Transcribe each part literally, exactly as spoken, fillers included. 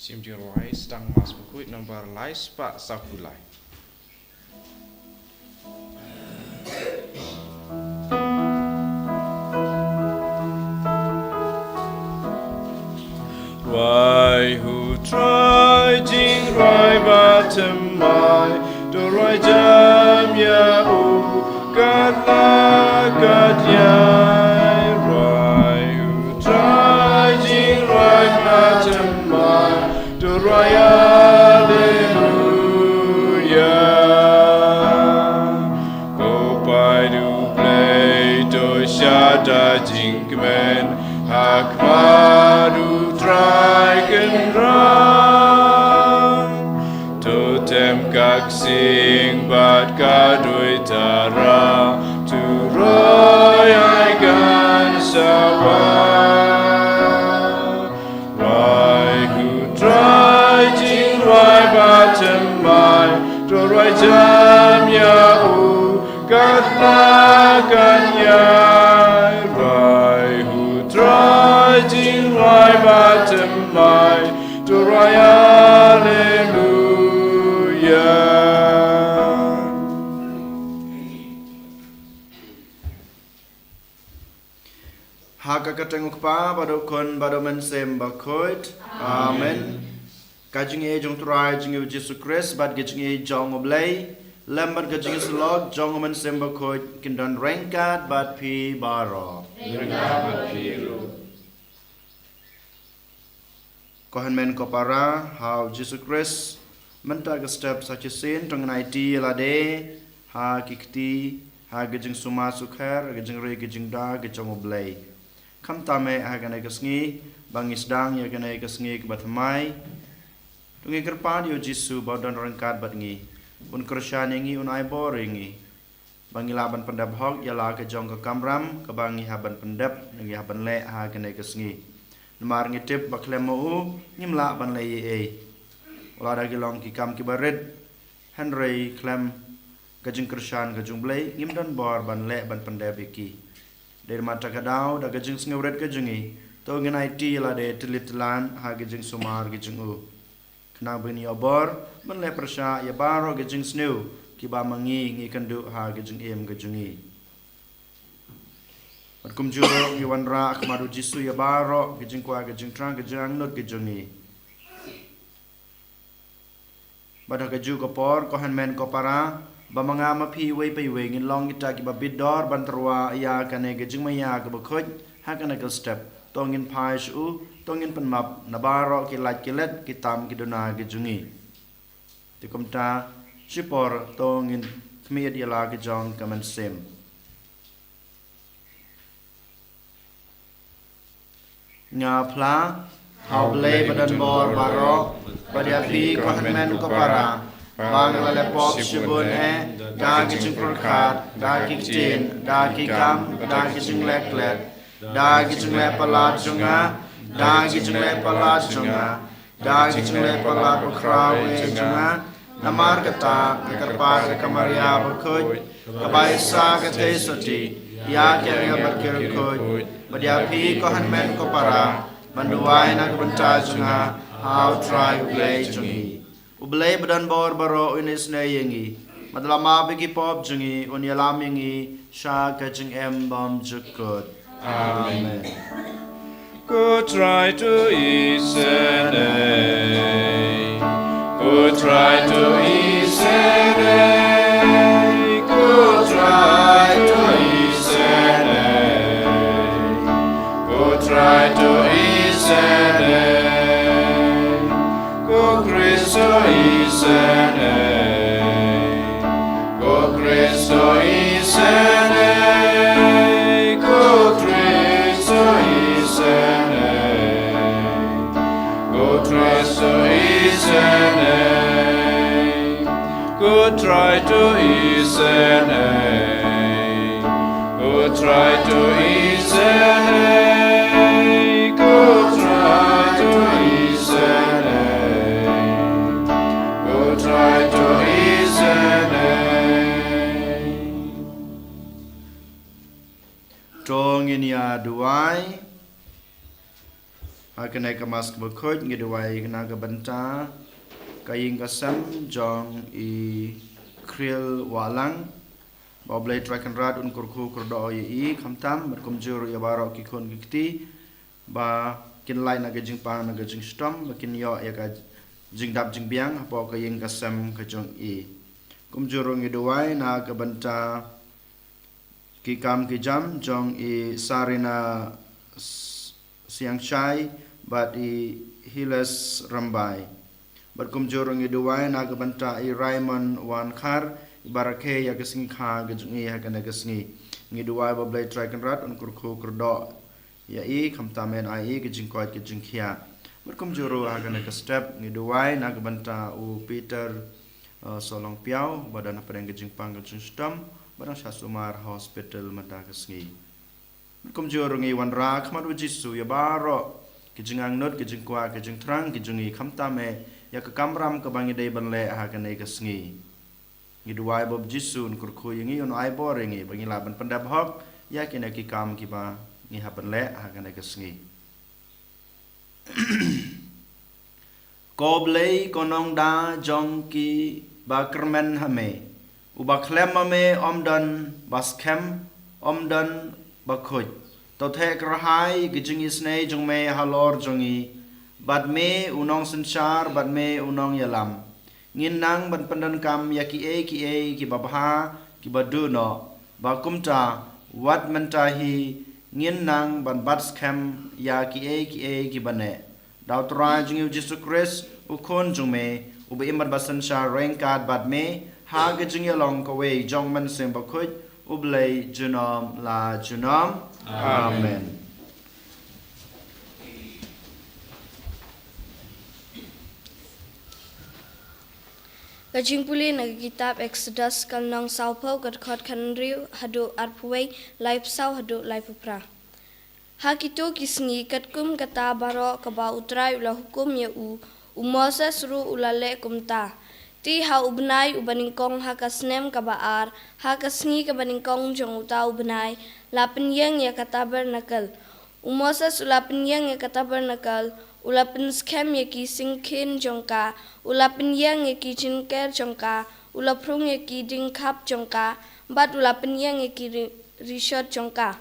Shim jingrwai Sdang Mass Bakhuid number lai spah saw phew lai. Rwai hu Trai jingrwai ba thymmai, to rwai jam ïa u kat la kat ïai. Rwai hu Trai jingrwai ba thymmai, to rwai Alleluia. Ko paid U Blei to sha da jingkmen ha khmat U Trai Kynrad. To tem ka ksing bad ka duitara, to roi ai kan sawa. Rwai hu Trai jingrwai ba thymmai, to rwai jam ïa u kat la kat ïai. Rwai hu Trai jingrwai ba thymmai, to rwai Alleluia. Ha ka kyrteng U Kpa bad U Khun bad U Mynsiem Bakhuid. Amen. Ka jingïeit jong U Trai jong ngi U Jisu Khrist bad ka jingïeit jong U Blei, lem bad ka jingïasyllok jong U Mynsiem Bakhuid, kin don ryngkat bad phi baroh. Ryngkat bad phi ruh. Ko hynmen ko para ha U Jisu Khrist, mynta ka step sa shisien to ngin aiti ïa lade ha ki kti, ha ka jingsumar sukher, ha ka jingri ka jingda ka jong U Blei. Khamtam eh ha kane ka sngi ba ngi sdang ïa kane ka sngi kaba thymmai, to ngi kyrpad ïa U Jisu ba un don ryngkat bad ngi, un kyrshan ïa ngi, un ai bor ïa ngi, ba ngi lah ban pyndep hok ïa la ka jong ka kamram kaba ngi hap ban pyndep, ngi hap ban leh ha kane ka sngi. Namar ngi tip ba khlem ma u ngim lah ban leh ei ei. Wat la da ki long ki kam kiba rit, hynrei khlem ka jingkyrshan ka jong U Blei ngim don bor ban leh ban pyndep ïa ki. Dei namar kata ka daw, da ka jingsngewrit ka jong ngi, to ngin aiti ïa lade tylli tyllan ha ka jingsumar ka jong u, khnang ba ngin ïoh bor ban leh pyrshah ïa baroh ki jingsniew kiba ma ngi ngi kynduh ha ka jingim ka jong ngi. Bad kumjuh ruh ngi wanrah ha khmat U Jisu ïa baroh ki jingkwah, ki jingthrang, ki jingangnud ki jong ngi. Bad ha kajuh ka por, ko hynmen ko para, ba ma nga ma phi iwei pa iwei ngin long kita kiba bit dor ban tyrwa ïa kane ka jingmaïa kaba khuid ha kane ka step. To ngin phai sha u, to ngin pynmap na baroh ki lait ki let, ki tam ki duna ki jong ngi. Te kumta, shipor to ngin khmih ïa la ka jong ka mynsiem. Nga phla ha U Blei ba don bor baroh, bad ïa phi ko hynmen ko para, ba nga la leh pop shibun eh, da ki jingpyrkhat, da ki ktien, da ki kam, da ki jingleh klet, da ki jingleh palat jong nga, da ki jingleh palat jong nga, da ki jingleh palat bakhraw eh jong nga. Namar kata nga kyrpad ïa ka Maria bakhuid, kaba ai sa ka theisotti ïa ki angel bad ki riewkhuid, bad ïa phi ko hynmen ko para, ban duwai na ka bynta jong nga ha U Trai U Blei jong ngi. U Blei ba don bor baroh un isynei ïa ngi, bad un la map ïa ki pop jong ngi, un ïalam ïa ngi sha ka jingim bymjukut. Amen. Ko Trai to isynei. Ko Trai to isynei. Ko Trai to isynei. Ko Trai to isynei. Ko Khrist to isynei. Ko Khrist to isynei. Ko Khrist to isynei. Ko Khrist to isynei. Ko Trai to isynei. Ko Trai to isynei. Ko Trai to isynei. Ko Trai to isynei. To ngin ïa duwai. Ha kane ka Mass kaba khuid ngi duwai na ka bynta ka ïing ka sem jong i Khriel Wahlang, ba U Blei Trai Kynrad un kyrkhu kyrdoh ïa i khamtam, bad kumjuh ruh ïa baroh ki khun ki kti ba kin lait na ka jingpang na ka jingshitom, ba kin ïoh ïa ka jingdap jingbiang hapoh ka ïing ka sem ka jong i. Kumjuh ruh ngi duwai na ka bynta ki kam ki jam jong i Sarina S-, Siangshai bad i Hiles Rambai. Bad kumjuh ruh ngi duwai na ka bynta i Raymond Wankhar, i ba rakhe ïa ka sngi kha ka jong i ha kane ka sngi. Ngi duwai ba U Blei Trai Kynrad un kyrkhu kyrdoh ïa i khamtam, yn ai i ka jingkoit ka jingkhiah. Bad kumjuh ruh ha kane ka step ngi duwai na ka bynta u Peter, uh, Solong Piaw, ba don hapdeng ka jingpang ka jingshitom, ba dang shah sumar ha hospital mynta ka sngi. Bad kumjuh ruh ngi wanrah ha khmat U Jisu ïa baroh ki jingangnud, ki jingkwah, ki jingthrang ki jong ngi, khamtam eh ïa ka kamram kaba ngi dei ban leh ha kane ka sngi. Ngi duwai ba U Jisu un kyrkhu ïa ngi, un ai bor ïa ngi ba ngi lah ban pyndep hok ïa kine ki kam kiba ngi hap ban leh ha kane ka sngi. Ko Blei, ko Nongda jong ki ba kyrmen ha Me, uba khlem ma Me ym don ba skhem, ym don ba khuid. To theh kyrhai ka jingisynei jong Me halor jong ngi, bad Me u nongsynshar, bad Me u nongïalam. Ngin nang ban pyndonkam ïa kiei kiei kiba bha, kiba duh noh. Ba kumta, wat mynta hi ngin nang ban bat skhem ïa kiei kiei kiba neh. Da U Trai jong ngi U Jisu Khrist, U Khun jong Me, uba im bad ba synshar ryngkat bad Me ha ka jingïalong kawei jong U Mynsiem Bakhuid, U Blei junom la junom. Amen. Amen. Ka jingpule na ka kitab Exodus, ka lynnong sawphew, ka dkhot khathynriew haduh arphew wei, laiphew saw haduh laiphew phra. Ha kito ki sngi katkum kata baroh kaba U Trai u la hukum ïa u, u Moses ruh u la leh kumta. Te ha u bnai uba nyngkong, ha ka snem kaba ar, ha ka sngi kaba nyngkong jong uta u bnai, la pynïeng ïa ka tabernacle. U Moses u la pynïeng ïa ka tabernacle, u la pynskhem ïa ki syngkien jong ka, u la pynïeng ïa ki jynker jong ka, u la phrung ïa ki diengkhap jong ka, bad u la pynïeng ïa ki ri-, rishot jong ka.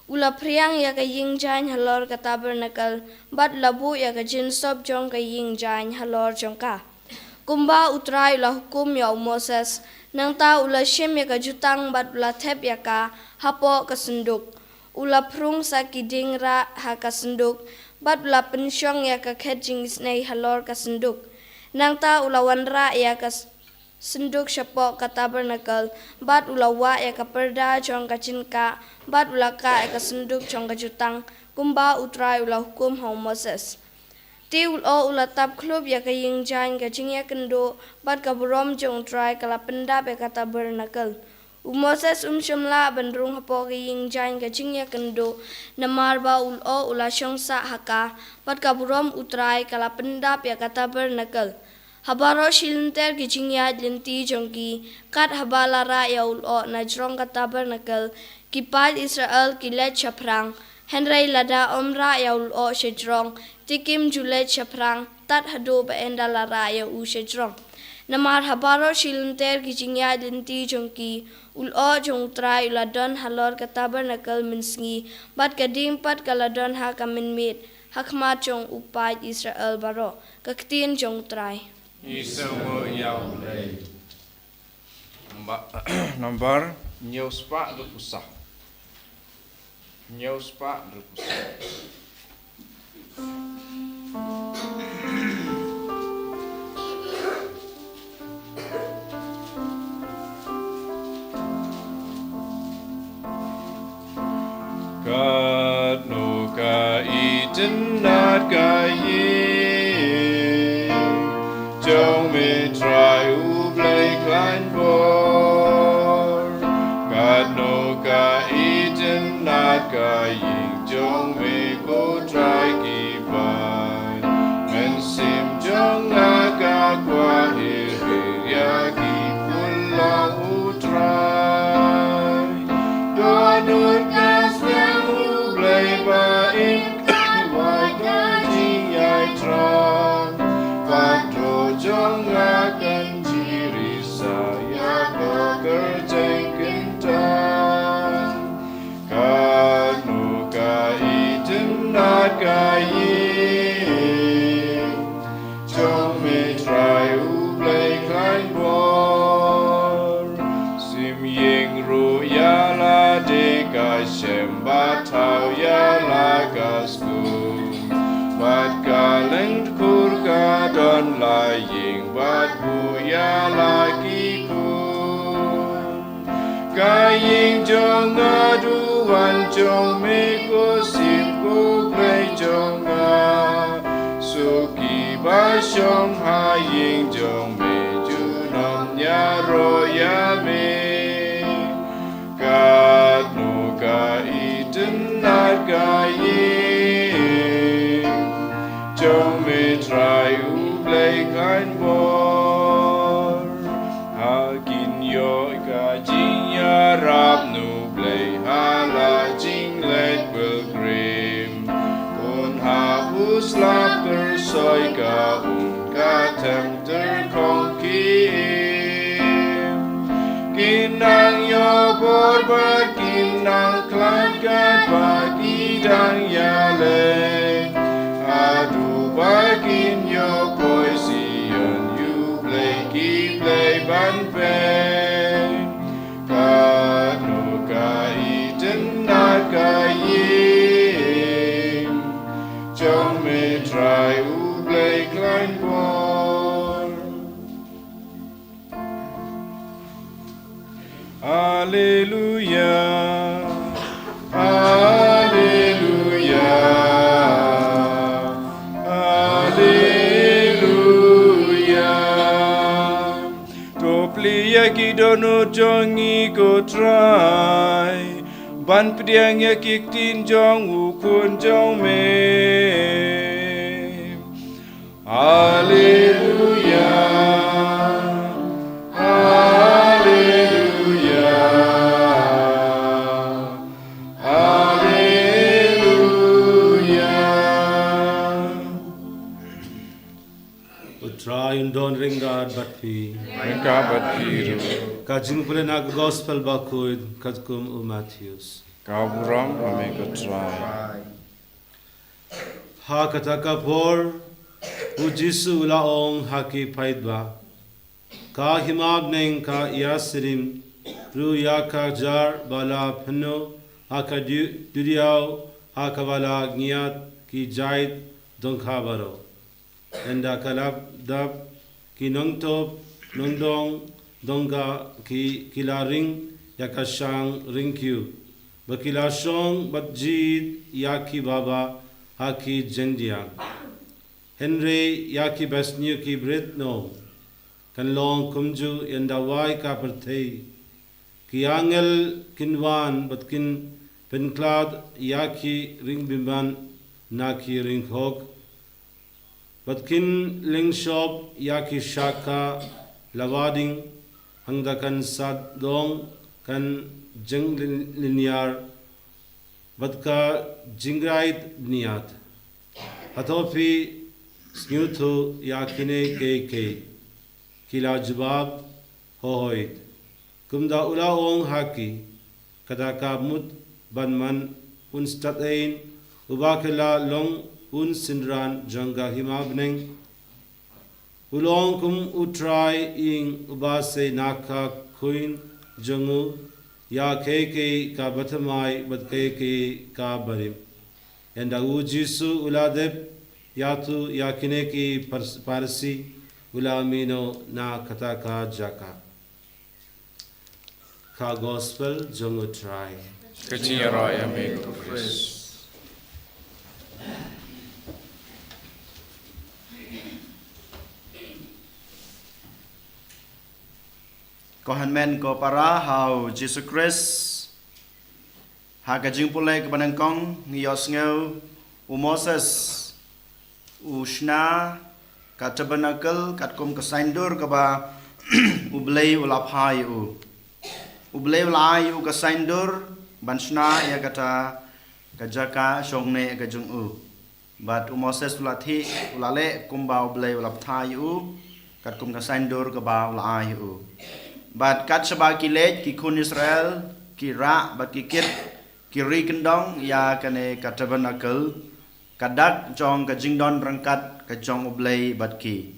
U la phriang ïa ka ïingjaiñ halor ka tabernacle, bad u la buh ïa ka jingsop jong ka ïingjaiñ halor jong ka, kumba U Trai u la hukum ïa u Moses. Nangta u la shim ïa ka jutang bad u la thep ïa ka hapoh ka synduk. U la phrung sa ki dieng rah ha ka synduk, bad u la pynshong ïa ka khet jingisynei halor ka synduk. Nangta u la wanrah ïa ka s-, synduk shapoh ka tabernacle, bad u la wah ïa ka pyrda jong ka jingkah, bad u la kah ïa ka synduk jong ka jutang, kumba U Trai u la hukum ha u Moses. Te u lyoh u la tap khlop ïa ka ïingjaiñ ka jingïakynduh, bad ka burom jong U Trai ka la pyndap ïa ka tabernacle. U Moses um shym lah ban rung hapoh ka ïingjaiñ ka jingïakynduh, namar ba u lyoh u la shong sah ha ka, bad ka burom U Trai ka la pyndap ïa ka tabernacle. Ha baroh shi lynter ki jingïaid lynti jong ki, kat haba la rah ïa u lyoh na jrong ka tabernacle, ki paid Israel ki leit shaphrang. Hynrei lada ym rah ïa u lyoh shajrong, te kim ju leit shaphrang tad haduh ba ynda la rah ïa u shajrong. Namar ha baroh shi lynter ki jingïaid lynti jong ki, u lyoh jong U Trai u la don halor ka tabernacle mynsngi, bad ka dieng pat ka la don ha ka mynmiet, ha khmat jong u paid Israel baroh. Ka ktien jong U Trai. Ngi sngewnguh ïa U Blei. Nombar, nombar hynñiew spah hynriewphew saw. Hynñiew spah hynriewphew saw. Katno ka itynnad ka ïing jong me, Trai U Blei khlaiñ bor. Katno ka itynnad ka ïing jong me, ko Trai ki paid. Mynsiem jong nga ka kwah hi ri ïa ki pynlong, U Trai. Dohnud ka sliang, U Blei ba im, ka wai ka Ka ïing jong me Trai U Blei khlaiñ bor. Sim ïing ruh ïa lade ka shem, bad thaw ïa la ka skum, bad ka lyngkhuh ka don la ïing, bad buh ïa la ki khun. Ka ïing jong nga, duwan jong me, ko Syiem U Blei jong nga. Suki ba shong ha ïing jong me, junom ïaroh ïa me. Katno ka itynnad ka ïing jong me Trai U Blei khlaiñ bor. Ha kin ïoh ka jingïarap na U Blei ha la jingleit pilgrim. Un hap u slap kyrsoi ka, un ka them tyrkhong ki im. Kin nang ïoh bor bad kin nang khlad katba ki dang ïaleh. Haduh ba kin ïoh poi Zion, ïa U Blei ki blei ban peit. Katno ka itynnad ka ïing jong me Trai U Blei khlaiñ bor. Alleluia. Alleluia. Alleluia. To plie ïa ki dohnud jong ngi ko Trai, ban pdiang ïa ki ktien jong u Khun jong me. Alleluia. Alleluia. Alleluia. U Trai un don ryngkat bad phi. Ryngkat bad phi ruh. Ka jingpule na ka Gospel Bakhuid katkum u Mathaios. Ka burom ha me ko Trai. Ha kata ka por, u Jisu u la ong ha ki paidbah, ka hima bneng ka ïasyriem ruh ïa ka jar ba la pynnoh ha ka du-, duriaw, ha kaba la ngiat ki jait dongka baroh. Ynda ka la dap, ki nongtop nongdong dongka ki, ki la ring ïa ka shang ryngkew, bad ki la shong bad jied ïa ki baba ha ki jingdiang. Hynrei ïa ki basniew ki bret noh. Kan long kumjuh ynda wai ka pyrthei. Ki angel kin wan bad kin pynkhlad ïa ki ringbymman na ki ringkhok, bad kin lyngshop ïa ki shaka lawadieng, hangta kan sawdong, kan jinglyniar, bad ka jingïaid bniat. Hato phi sngewthuh ïa kine kiei kiei? Ki la jubab, Hooid. Kumta u la ong ha ki, kata ka mut ban man un stad-ein, uba ka la long un synran jong ka hima bneng, u long kum u trai ïing uba sei na ka khuid jong u ïa kiei kiei ka bathymmai bad kiei kiei ka barim. Ynda u Jisu u la dep ïathuh ïa kine ki Phar-, Pharisi, u la mih noh na kata ka jaka. Ka Gospel jong u Trai. Ka jingïaroh ïa me ko Khrist. Ko hynmen ko para ha u Jisu Khrist. Ha ka jingpule kaba nyngkong ngi ïohsngew u Moses u shna ka tabernacle katkum ka saiñdur kaba U Blei u la phah ïa u. U Blei u la ai ïa u ka saiñdur ban shna ïa kata ka jaka shongneh ka jong u. Bad u Moses u la thiah, u la leh kumba U Blei u la bthah ïa u, katkum ka saiñdur kaba u la ai ïa u. Bad kat shaba ki leit ki khun Israel, ki rah bad ki kit, ki ri kyndong ïa kane ka tabernacle, Ka dak jong ka jingdon ryngkat ka jong U Blei bad ki.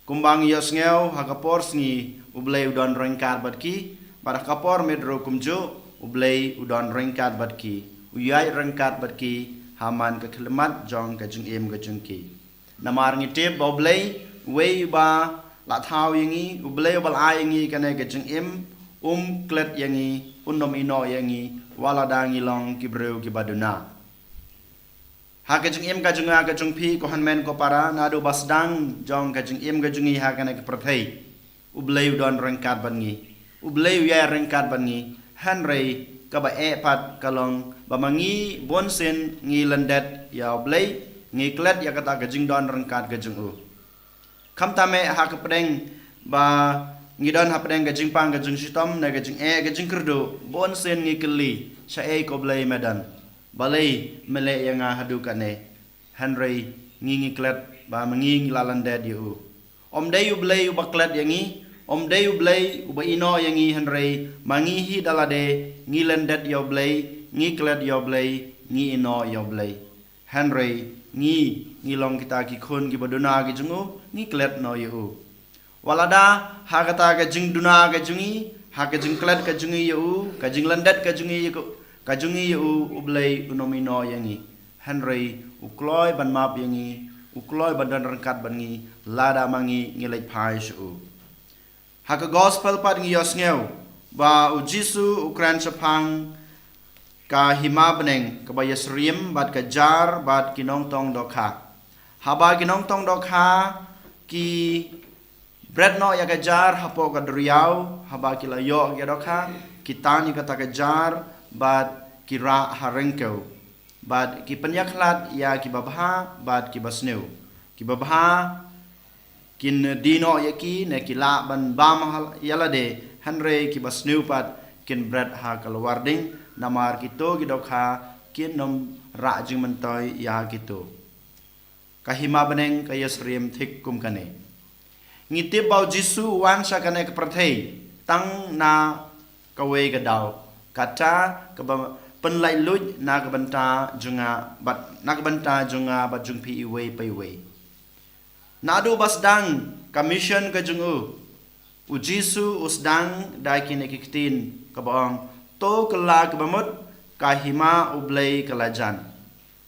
Kumba ngi ïohsngew, ha ka por sngi U Blei u don ryngkat bad ki, bad ha ka por miet ruh kumjuh U Blei u don ryngkat bad ki, u ïaid ryngkat bad ki ha man ka khyllipmat jong ka jingim ka jong ki. Namar ngi tip ba U Blei, uwei uba la thaw ïa ngi, U Blei uba la ai ïa ngi kane ka jingim, um klet ïa ngi, un ym ïehnoh ïa ngi, wat lada ngi long ki briew kiba duna. Ha ka jingim ka jong nga ka jong phi, ko hynmen ko para, naduh ba sdang jong ka jingim ka jong ngi ha kane ka pyrthei, U Blei u don ryngkat bad ngi. U Blei u ïaid ryngkat bad ngi. Hynrei kaba eh pat ka long ba ma ngi bunsien ngi lyndet ïa U Blei, ngi klet ïa kata ka jingdon ryngkat ka jong u. Khamtam eh ha ka pdeng ba ngi don hapdeng ka jingpang ka jingshitom ne ka jingeh ka jingkyrduh, bunsien ngi kylli, shaei ko Blei me don? Balei me leh ïa nga haduh kane? Hynrei ngi ngi klet ba ma ngi ngi la lyndet ïa u. Ym dei U Blei uba klet ïa ngi, ym dei U Blei uba ïehnoh ïa ngi, hynrei ma ngi hi da lade ngi lyndet ïa U Blei, ngi klet ïa U Blei, ngi ïehnoh ïa U Blei. Hynrei ngi, ngi long kita ki khun kiba duna ki jong u, ngi klet noh ïa u. Wat lada ha kata ka jingduna ka jong ngi, ha ka jingklet ka jong ngi ïa u, ka jinglyndet ka jong ngi ïa u, ka jong ngi ïa u, U Blei un ym ïehnoh ïa ngi. Hynrei u kloi ban map ïa ngi, u kloi ban don ryngkat bad ngi, lada ma ngi ngi leit phai sha u. Ha ka gospel pat ngi ïohsngew ba U Jisu u kren shaphang ka hima bneng kaba ïasyriem bad ka jar bad ki nongtong dohkha. Haba ki nongtong dohkha ki bret noh ïa ka jar hapoh ka duriaw, haba ki la ïoh ïa ka dohkha, ki tan ïa kata ka jar bad ki rah ha ryngkew. Bad ki pynïakhlad ïa kiba bha bad kiba sniew. Kiba bha kin die noh ïa ki ne ki lah ban bam ha ïa lade, hynrei kiba sniew pat kin bret ha ka lawar ding, namar kito ki dohkha kin ym rah jingmyntoi ïa kito. Ka hima bneng ka ïasyriem thik kum kane. Ngi tip ba U Jisu u wan sha kane ka pyrthei tang na kawei ka daw, kata kaba pynlait luid na ka bynta jong nga bad na ka bynta jong nga bad jong phi iwei pa iwei. Naduh ba sdang ka mission ka jong u, U Jisu u sdang da kine ki ktien kaba ong, to kylla kaba mut, ka hima U Blei ka la jan.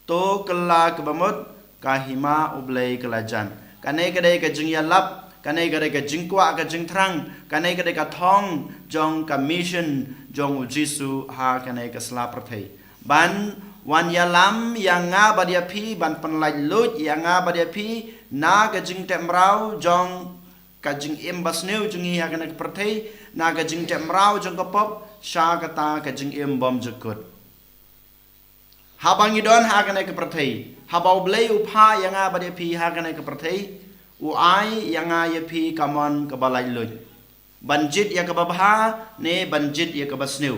To kylla kaba mut, ka hima U Blei ka la jan. Kane ka dei ka jingïalap, kane ka dei ka jingkwah ka jingthrang, kane ka dei ka thong jong ka mission jong U Jisu ha kane ka sla pyrthei. Ban wan ïalam ïa nga bad ïa phi, ban pynlait luid ïa nga bad ïa phi na ka jingtep mraw jong ka jingim ba sniew jong ngi ha kane ka pyrthei, na ka jingtep mraw jong ka pop sha kata ka jingim bymjukut. Haba ngi don ha kane ka pyrthei, haba U Blei u phah ïa nga bad ïa phi ha kane ka pyrthei, u ai ïa nga ïa phi ka mon kaba laitluid, ban jied ïa kaba bha ne ban jied ïa kaba sniew,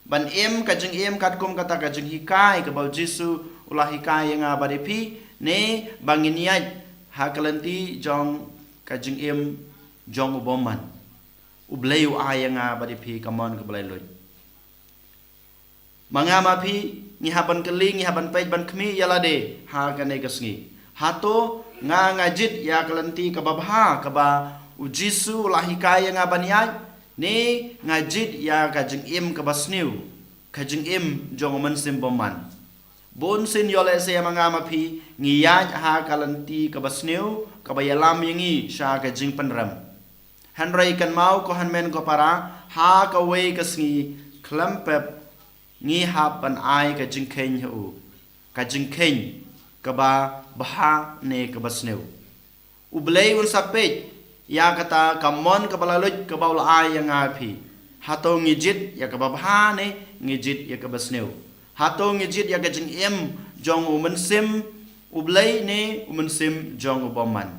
ban im ka jingim katkum kata ka jinghikai kaba U Jisu u la hikai ïa nga bad ïa phi, ne ba ngin ïaid ha ka lynti jong ka jingim jong u bymman. U Blei u ai ïa nga bad ïa phi ka mon kaba laitluid. Ma nga ma phi, ngi hap ban kylli, ngi hap ban peit ban khmih ïa lade ha kane ka sngi. Hato nga nga jied ïa ka lynti kaba bha kaba U Jisu u la hikai ïa nga ban ïaid, ne nga jied ïa ka jingim kaba sniew, ka jingim jong u mynsiem bymman? Bunsien ïoh lehse ma nga ma phi ngi ïaid ha ka lynti kaba sniew kaba ïalam ïa ngi sha ka jingpynrem. Hynrei kynmaw ko hynmen ko para, ha kawei ka sngi khlem pep ngi hap ban ai ka jingkheiñ ha u, ka jingkheiñ kaba bha ne kaba sniew. U Blei un sa peit ïa kata ka mon kaba laitluid kaba u la ai ïa nga phi. Hato ngi jied ïa kaba bha ne ngi jied ïa kaba sniew? Hato ngi jied ïa ka jingim jong u mynsiem U Blei ne u mynsiem jong u bymman?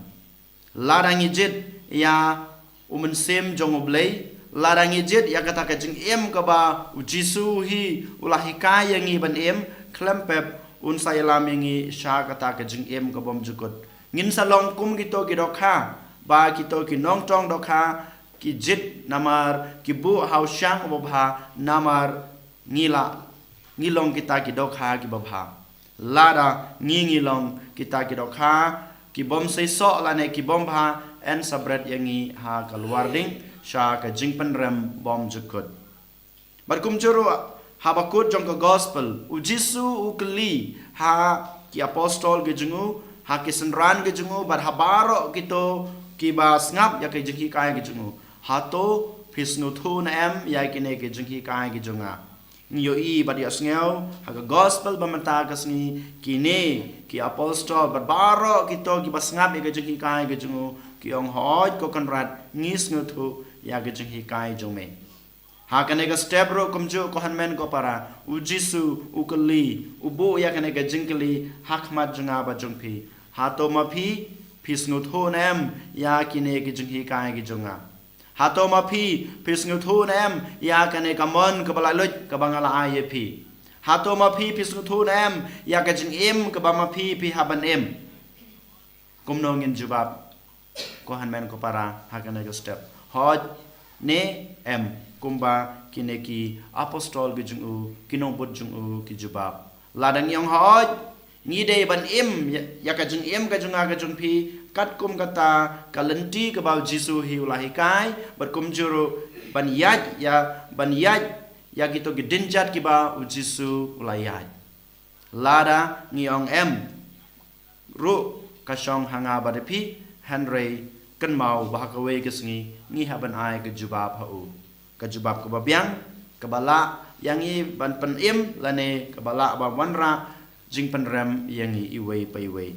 Lada ngi jied ïa u mynsiem jong U Blei, lada ngi jied ïa kata ka jingim kaba U Jisu hi u la hikai ïa ngi ban im, khlem pep un sa ïalam ïa ngi sha kata ka jingim ka bymjukut. Ngin sa long kum kito ki dohkha, ba kito ki nongtong dohkha ki jied namar ki buh ha u shang uba bha, namar ngi la, ngi long kita ki dohkha kiba bha. Lada ngi ngi long kita ki dohkha ki bym seisoh lane ki bym bha, yn sa bret ïa ngi ha ka lwar ding sha ka jingpynrem bym jukut. Bad kumjuh ruh, haba kut jong ka gospel, u Jisu u kylli ha ki apostol ki jong u, ha ki synran ki jong u, bad ha baroh kito kiba sngap ïa ki jinghikai ki jong u, hato phi sngewthuh ne em ïa kine ki jinghikai ki jong nga? Ngi ïohi bad ïohsngew ha ka gospel ba mynta ka sngi, kine ki apostol bad baroh kito kiba sngap ïa ki jinghikai ki jong u ki ong, hooid ko Kynrad, ngi sngewthuh ïa ki jinghikai jong me. Ha kane ka step ruh kumjuh ko hynmen ko para, u Jisu u kylli, u buh ïa kane ka jingkylli ha khmat jong nga bad jong phi. Hato ma phi, phi sngewthuh ne em ïa kine ki jinghikai ki jong nga? Hato ma phi, phi sngewthuh ne em ïa kane ka mon kaba la luid kaba nga la ai ïa phi? Hato ma phi, phi sngewthuh ne em ïa ka jingim kaba ma phi, phi hap ban im? Kumno ngin jubab, ko hynmen ko para, ha kane ka step? Hooid ne em, kumba kine ki apostol ki jong u, ki nongbud jong u ki jubab? Lada ngi ong hooid, ngi dei ban im ïa, ïa ka jingim ka jong nga ka jong phi katkum kata ka lynti kaba u Jisu hi u la hikai, bad kumjuh ruh ban ïaid ïa, ban ïaid ïa kito ki dienjat kiba u Jisu u la ïaid. Lada ngi ong em ruh, ka shong ha nga bad ha phi, hynrei kynmaw ba ha kawei ka sngi ngi hap ban ai ka jubab ha u. Ka jubab kaba biang, kaba lah ïa ngi ban pynim lane kaba lah ban wanrah jingpynrem ïa ngi iwei pa iwei.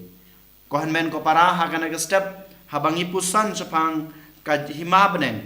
Ko hynmen ko para, ha kane ka step, haba ngi puson shaphang ka hima bneng,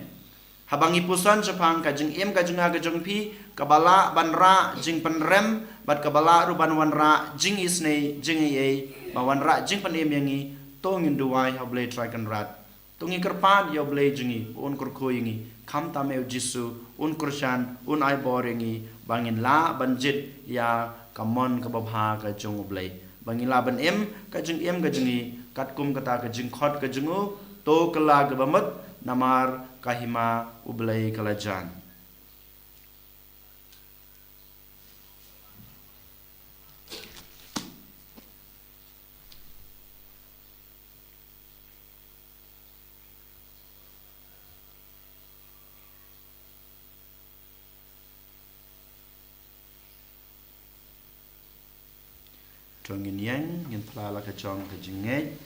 haba ngi puson shaphang ka jingim ka jong nga ka jong phi, kaba lah ban rah jingpynrem bad kaba lah ruh ban wanrah jingisynei, jingaiei, ban wanrah jingpynim ïa ngi, to ngin duwai ha u Blei Trai Kynrad. To ngi kyrpad ïa u Blei jong ngi, un kyrkhu ïa ngi, khamtam ïa u Jisu, un kyrshan, un ai bor ïa ngi, ba ngin lah ban jied ïa ka mon kaba bha ka jong u Blei, ba ngin lah ban im ka jingim ka jong ngi katkum kata ka jingkhot ka jong u. To kylla kaba mut, namar ka hima u Blei ka la jan. To ngin ïeng, ngin phla la ka jong ka jingngeit.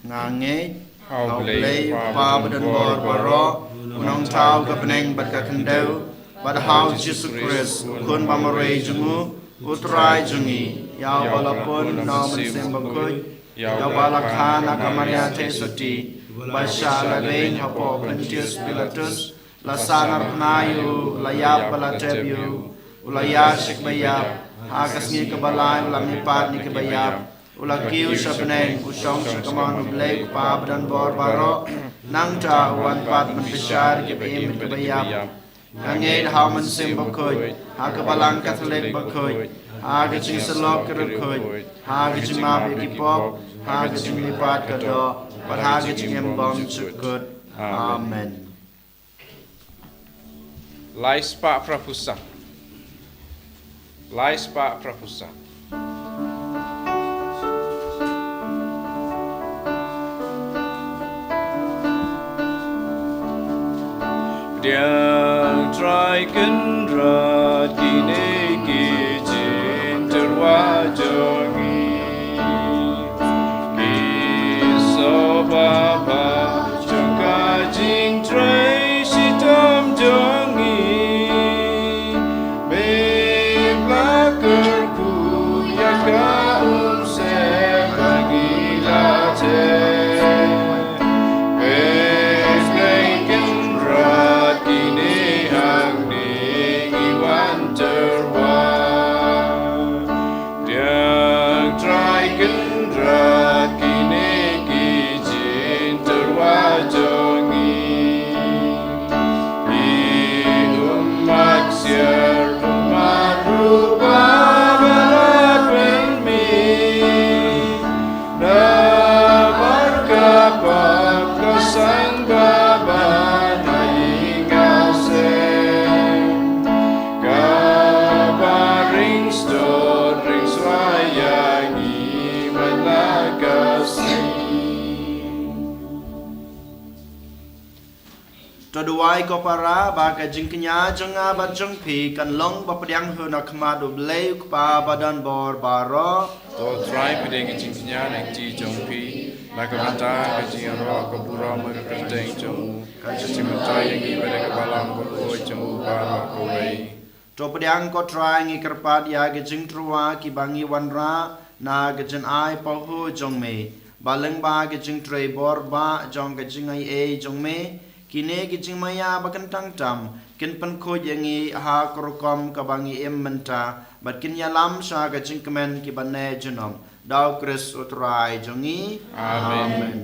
Nga ngeit ha u Blei, Kpa badonbor baroh, u nongthaw ka bneng bad ka khyndew, bad ha u Jisu Khrist, u Khun bamarwei jong u, u Trai jong ngi, ïa uba la pun na u Mynsiem Bakhuid, ïa uba la kha na ka Maria Theisotti, uba shah lyngngoh hapoh Pontius Pilatus, la sahnarphna ïa u, la ïap bad la tep ïa u, u la ïaid sha kiba ïap, ha ka sngi kaba lai u la mihpat na kiba ïap, u la kiew sha bneng, u shong sha kamon u Blei u Kpa badonbor baroh, nangta u wan pat ban bishar ïa kiba im bad kiba ïap. Nga ngeit ha u Mynsiem Bakhuid, ha ka Balang Katholik bakhuid, ha ka jingsyllok ka riewkhuid, ha ka jingmap ïa ki pop, ha ka jingmihpat ka doh, bad ha ka jingim bymjukut. Amen. Lai spah phra phew saw. Lai spah phra phew saw. Pdiang Trai Kynrad kine ki jingtyrwa jong ngi, ki sngewbha ba jong ka jingtrei shitom jong ngi. Me la kyrkhu ïa ka umsem ha ngi la teh. Peit Blei Kynrad kine hangne ngi wan tyrwa. Duwai ko para ba ka jingkñia jong nga bad jong phi kan long ba pdiang hun ha khmat U Blei U Kpa ba don bor baroh. To Trai pdiang ka jingkñia na ka kti jong phi, na ka bynta ka jingïaroh ka burom ka kyrteng jong u, ka jingmyntoi ïa ngi bad ïa ka balang bakhuid jong u baroh kawei. To pdiang ko Trai, ngi kyrpad ïa ki jingtyrwa kiba ngi wanrah na ka jingai pahuh jong me, ba lyngba ka jingtrei bor ba jong ka jingaiei jong me, kine ki jingmaïa ba kyntang tam kin pynkhuid ïa ngi ha ka rukom kaba ngi im mynta, bad kin ïalam sha ka jingkmen kiba neh junom. Da U Khrist U Trai jong ngi. Amen. Amen.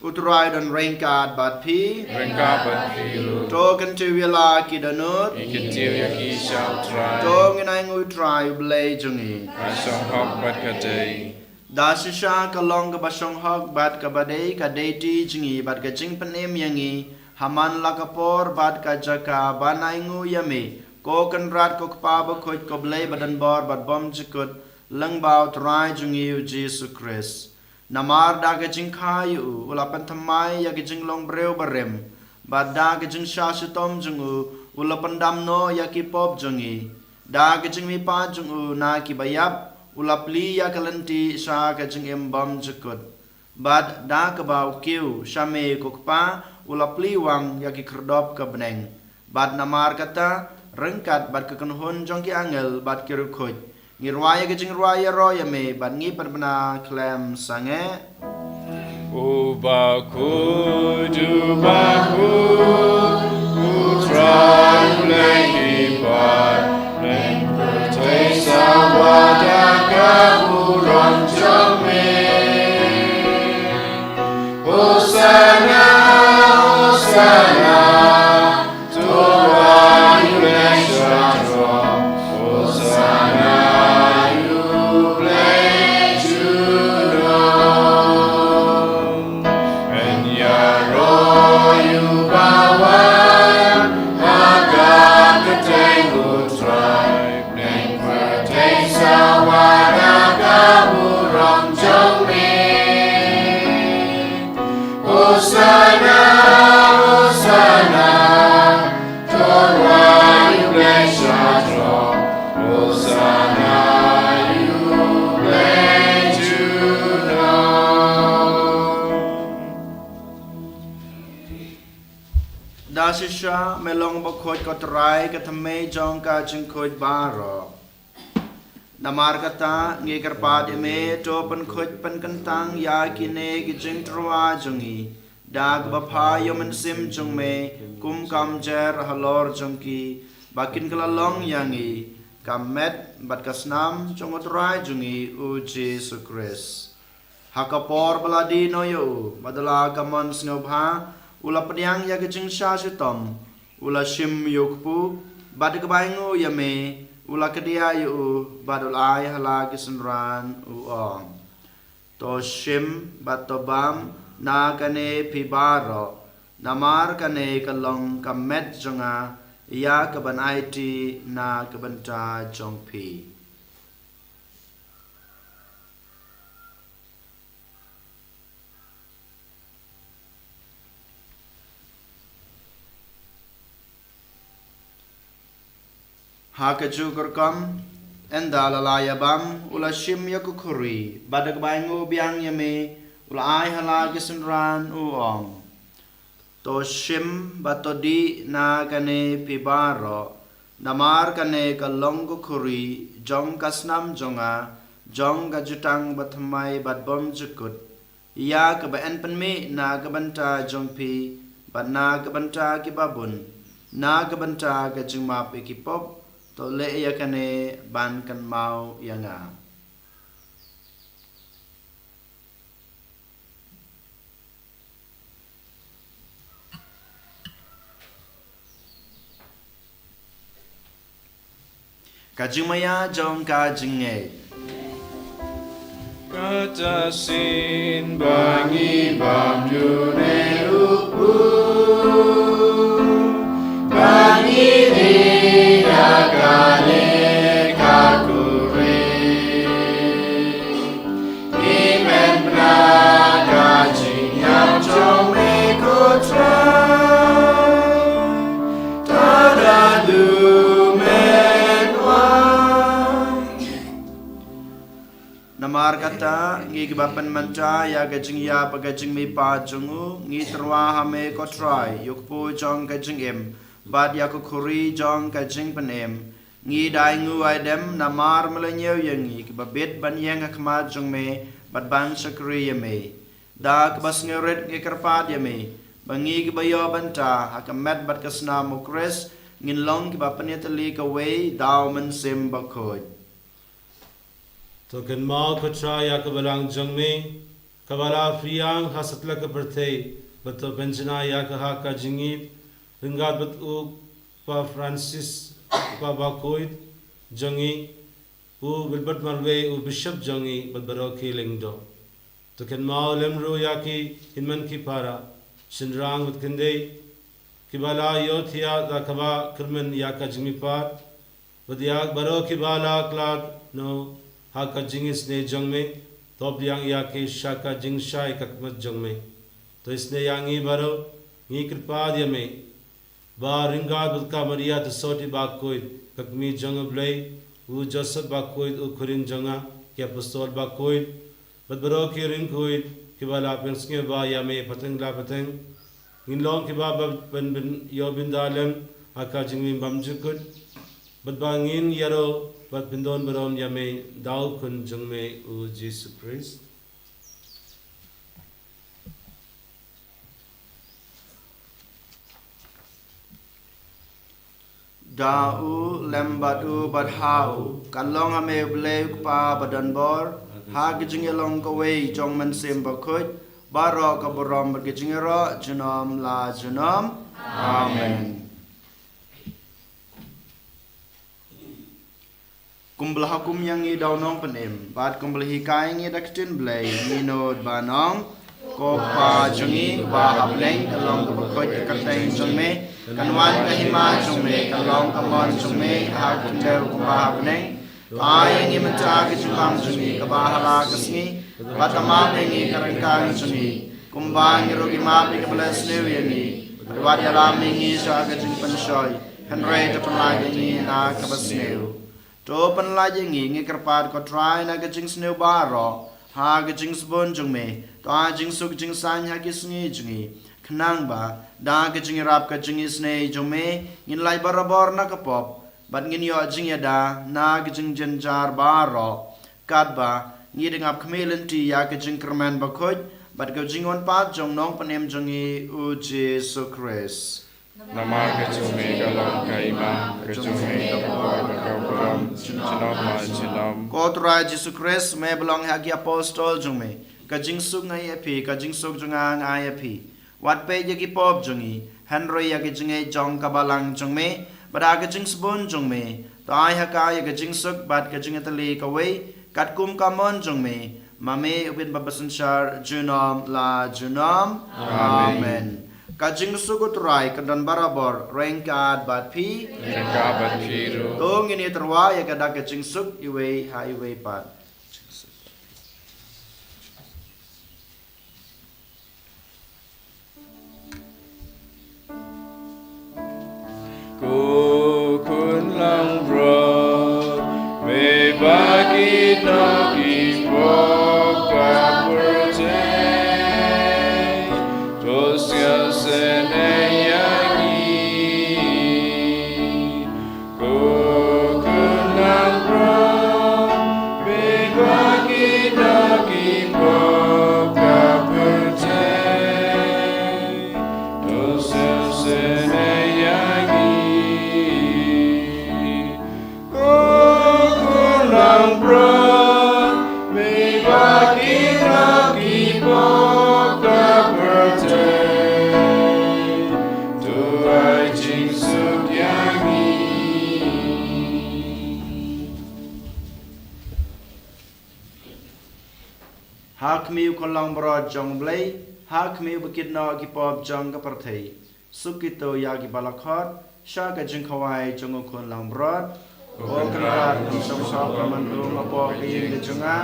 U Trai don ryngkat bad phi. Ryngkat bad phi ruh. To kyntiew ïa la ki dohnud. Ngi kyntiew ïa ki sha U Trai. To ngin ainguh ïa U Trai U Blei jong ngi. Ka shong hok bad ka dei. Da shisha ka long kaba shong hok bad kaba dei ka duty jong ngi bad ka jingpynim ïa ngi ha man la ka por bad ka jaka ban ainguh ïa me, ko Kynrad ko Kpa bakhuid, ko Blei ba don bor bad bymjukut, lyngba U Trai jong ngi U Jisu Khrist. Namar da ka jingkha ïa u, u la pynthymmai ïa ka jinglong briew barim, bad da ka jingshah shitom jong u, u la pyndam noh ïa ki pop jong ngi. Da ka jingmihpat jong u na kiba ïap, u la plie ïa ka lynti sha ka jingim bymjukut. Bad da kaba u kiew sha me ko Kpa, u la plie wang ïa ki khyrdop ka bneng. Bad namar kata, ryngkat bad ka kynhun jong ki angel bad ki riewkhuid, ngi rwai ïa ka jingrwai ïaroh ïa me, bad ngi pynbna khlem sangeh. U bakhuid, u bakhuid, U Trai U Blei ki paid, bneng pyrthei sawa da ka burom jong me. Hosanna, Hosanna, to U Blei Shatrom. Hosanna, U Blei Junom. Yn ïaroh ïa u bawan ha ka kyrteng U Trai, bneng pyrthei sawa da ka burom jong me. Hosanna, Hosanna, to U Blei Shatrom. Hosanna, U Blei Junom. Da shisha me long bakhuid ko Trai, ka thymmei jong ka jingkhuid baroh. Namar kata, ngi kyrpad ïa me, to pynkhuid pynkyntang ïa kine ki jingtyrwa jong ngi da kaba phah ïa u Mynsiem jong me kum ka umjer halor jong ki, ba kin kylla long ïa ngi ka met bad ka snam jong U Trai jong ngi U Jisu Khrist. Ha ka por ba la die noh ïa u, bad da la ka mon sngewbha, u la pdiang ïa ka jingshah shitom, u la shim ïa u kpu, bad da kaba ainguh ïa me, u la kdiah ïa u, bad u la ai ha la ki synran, u ong: To shim bad to bam na kane phi baroh, namar kane ka long ka met jong nga, ïa kaban aiti na ka bynta jong phi. Ha kajuh ka rukom, ynda la la ïa bam, u la shim ïa ka khuri, bad da kaba ainguh biang ïa me, u la ai ha la ki synran, u ong: To shim bad to dih na kane phi baroh, namar kane ka long ka khuri jong ka snam jong nga, jong ka jutang bathymmai bad bymjukut, ïa kaba yn pynmih na ka bynta jong phi, bad na ka bynta kiba bun, na ka bynta ka jingmap ïa ki pop. To leh ïa kane ban kynmaw ïa nga. Ka jingmaïa jong ka jingngeit. Kata shisien ba ngi bam ïa une u kpu, ba ngi dih na kane ka khuri, ngi pynbna ka Namar kata, ngi kiba pynmynta ïa ka jingïap bad ka jingmihpat jong u, ngi tyrwa ha me ko Trai, ïa u kpu jong ka jingim, bad ïa ka khuri jong ka jingpynim. Ngi da ainguh aidem namar me la ñiew ïa ngi kiba bit ban ïeng ha khmat jong me bad ban shakri ïa me. Da kaba sngewrit ngi kyrpad ïa me ba ngi kiba ïoh bynta ha ka met bad ka snam u Khrist ngin long kiba pynïatylli kawei da u Mynsiem Bakhuid. To kynmaw ko Trai ïa ka balang jong me kaba la pdiang ha satlak ka pyrthei, bad to pynjngai ïa ka ha ka jingïeit ryngkat bad u Pope Francis, u Papa Bakhuid jong ngi, u Wilbert marwei, u Bishop jong ngi, bad baroh ki lyngdoh. To kynmaw lem ruh ïa ki hynmen ki para, shynrang bad khyndai, kiba la ïohthiah da kaba kyrmen ïa ka jingmihpat, bad ïa baroh kiba la khlad noh ha ka jingisynei jong me, to pdiang ïa ki sha ka jingshai khadmat jong me. To isynei ïa ngi baroh, ngi kyrpad ïa me, ba ryngkat bad ka Maria Theisotti Bakhuid, ka kmie jong u Blei, u Joseph Bakhuid, u khun jong nga, ki apostol bakhuid, bad baroh ki riewkhuid kiba la pynsngewbha ïa me pateng la pateng, ngin long kiba ban, ban, ban ïoh bynta lem ha ka jingim bymjukut, bad ba ngin ïaroh bad pyndonburom ïa me da u Khun jong me u Jisu Khrist. Da u, lem bad u, bad ha u, kan long ha me u Blei u Kpa badonbor, ha ka jingïalong kawei jong u Mynsiem Bakhuid, baroh ka burom bad ka jingïaroh junom la junom. Amen. Kumba la hukum ïa ngi da u Nongpynim, bad kumba la hikai ïa ngi da ka ktien Blei, ngi nud ban ong: Ko Kpa jong ngi uba ha bneng, kan long kaba khuid ka kyrteng jong me, kan wan ka hima jong me, kan long ka mon jong me ha ka khyndew kumba ha bneng. To ai ïa ngi mynta ka jingbam jong ngi kaba ha la ka sngi, bad to map ïa ngi ka ryngkang jong ngi, kumba ngi ruh ngi map ïa kiba la sniew ïa ngi. Bad wat ïalam ïa ngi sha ka jingpynshoi, hynrei to pynlait ïa ngi na kaba sniew. To pynlait ïa ngi, ngi kyrpad ko Trai, na ka jingsniew baroh ha ka jingsbun jong me. To ai jingsuk jingsaiñ ha ki sngi jong ngi, khnang ba da ka jingïarap ka jingisynei jong me, ngin lait barabor na ka pop, bad ngin ïoh jingïada na ka jingjynjar baroh, katba ngi dang ap khmih lynti ïa ka jingkyrmen bakhuid bad ka jingwan pat jong u Nongpynim jong ngi u Jisu Khrist. Namar ka jong me ka long ka hima, ka jong me ka por bad ka burom, junom la junom. Ko Trai Jisu Khrist, me ba la ong ha ki apostol jong me: Ka jingsuk nga ai ïa phi, ka jingsuk jong nga nga ai ïa phi. Wat peit ïa ki pop jong ngi, hynrei ïa ka jingngeit jong ka balang jong me, bad ha ka jingsbun jong me, to ai ha ka ïa ka jingsuk bad ka jingïatylli kawei, katkum ka mon jong me, ma me u Blei ba bapher synshar junom la junom. Amen. Amen. Ka jingsuk u Trai kan don barabor ryngkat bad phi. Ryngkat bad phi ruh. To ngin ïatyrwa ïa ka da ka jingsuk iwei ha iwei pat. Ko Khun langbrot, me ba ki nongkynnoh ki pop ka pyrthei, to sngewsynei ïa ngi. Ko Khun langbrot, me ba ki nongkynnoh ki pop ka pyrthei, to sngewsynei ïa ngi. Ko Khun langbrot, me ba ki nongkynnoh ki pop ka pyrthei, to ai jingsuk ïa ngi. Ha khmih u Khun langbrot jong u Blei, ha khmih u ba kynnoh ki pop jong ka pyrthei. Suk kito ïa kiba la khot sha ka jingkhawai jong u Khun langbrot. Ko Kynrad, ym shym shong ka mynsiem hapoh ka ïing ka jong nga,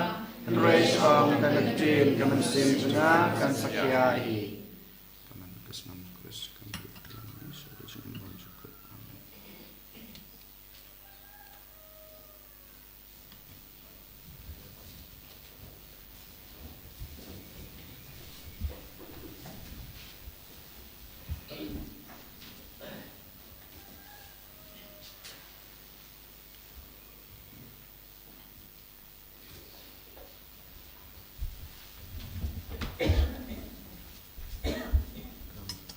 hynrei shong tang ka ktien ka mynsiem jong nga kan sakhia hi.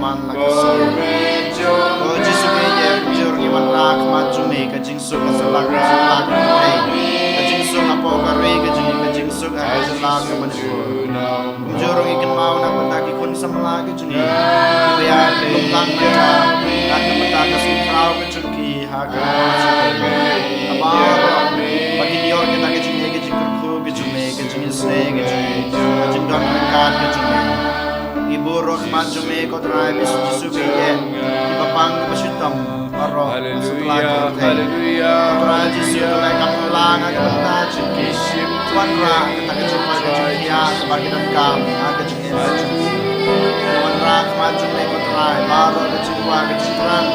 man la ka sien. O Jisu Beit, kumjuh ruh ngi wanrah khmat jong me, ka jingsuk ha sla ka jingïaid ka jingïaid, ka jingsuk hapoh ka ri ka jong ngi, ka jingsuk ha ka jylla ka Manipur. Kumjuh ruh ngi kynmaw na ka bynta ki khun samla ka jong ngi, kiba ïaid lum lang mynta, na ka bynta ka sngi khraw ka jong ki ha ka ri ka jong ngi. Kaba baroh ba kin ïoh kita ka jingïeit ka jingkyrkhu ka jong me, ka jingisynei ka jong me, ka jingdon ryngkat ka jong me. Ngi buh ruh khmat jong me ko Trai Jisu Beit, kiba pang kiba shitom baroh. Haleluya, haleluya. Ko Trai Jisu, to leh ka pynlang ha ka bynta jong ki. Wanrah kata ka jingpang ka jingkhiah kaba ki donkam ha ka jingim ka jong ki. Wanrah khmat jong me ko Trai baroh ka jingkwah ka jingthrang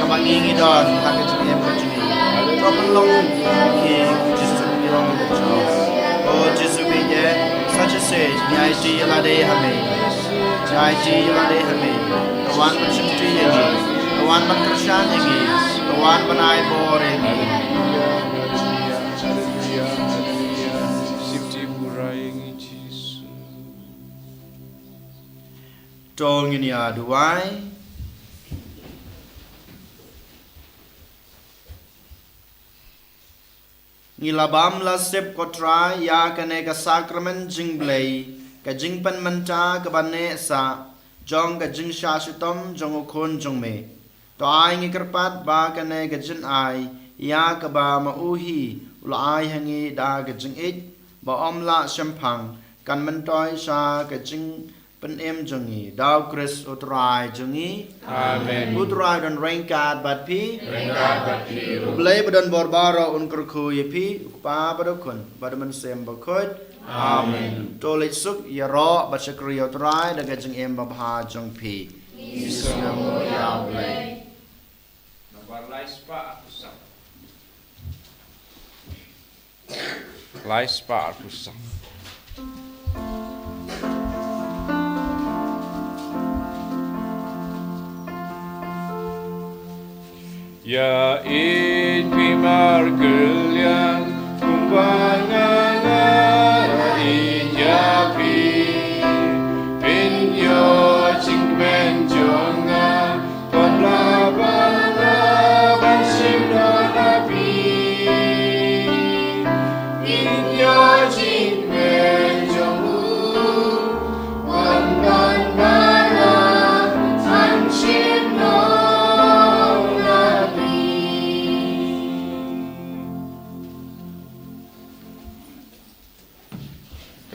kaba ngi ngi don ha ka jingim ka jong ngi. To pynlong ki Jisu ki long ki jong. O Jisu Beit, sa shisha ngi aiti ïa lade ha me. Ngi aiti ïa lade ha me. To wan ban shimti ïa ngi. To wan ban kyrshan ïa ngi. To wan ban ai bor ïa ngi. Shimti pura ïa ngi Jisu. To ngin ïa duwai. Ngi la bam la sip ko Trai ïa kane ka sakramen jingblei, ka jingpynmynta kaba neh sah jong ka jingshah shitom jong u Khun jong me. To ai ngi kyrpad ba kane ka jingai ïa kaba ma u hi u la ai ha ngi da ka jingïeit ba ym lah shemphang kan myntoi sha ka jingpynim jong ngi. Da u Khrist u Trai jong ngi. Amen. U Trai don ryngkat bad phi. Ryngkat bad phi ruh. U Blei ba don bor baroh un kyrkhu ïa phi, u Kpa bad u Khun bad u Mynsiem Bakhuid. Amen. To leit suk ïaroh bad shakri ïa u Trai da ka jingim babha jong phi. Ngi sngewbha ïa u Blei. Nambar lai spah arphew saw. Lai spah arphew saw. Ïa ïeit phi markylliang kumba nga la ïeit ïa phi. Pynïoh jingkmen jong nga, ban lah ban lah ban shim noh na phi. Pynïoh jingkmen jong u, ban ban ban lah ban shim noh na phi.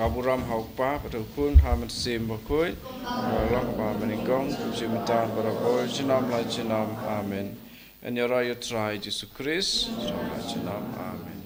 Ka burom ha u Kpa bad u Khun, ha u Mynsiem Bakhuid. Ba long ba nyngkong, shu mynta bad barabor, junom la junom. Amen. Yn ïaroh ïa u Trai Jisu Khrist. Junom la junom. Amen.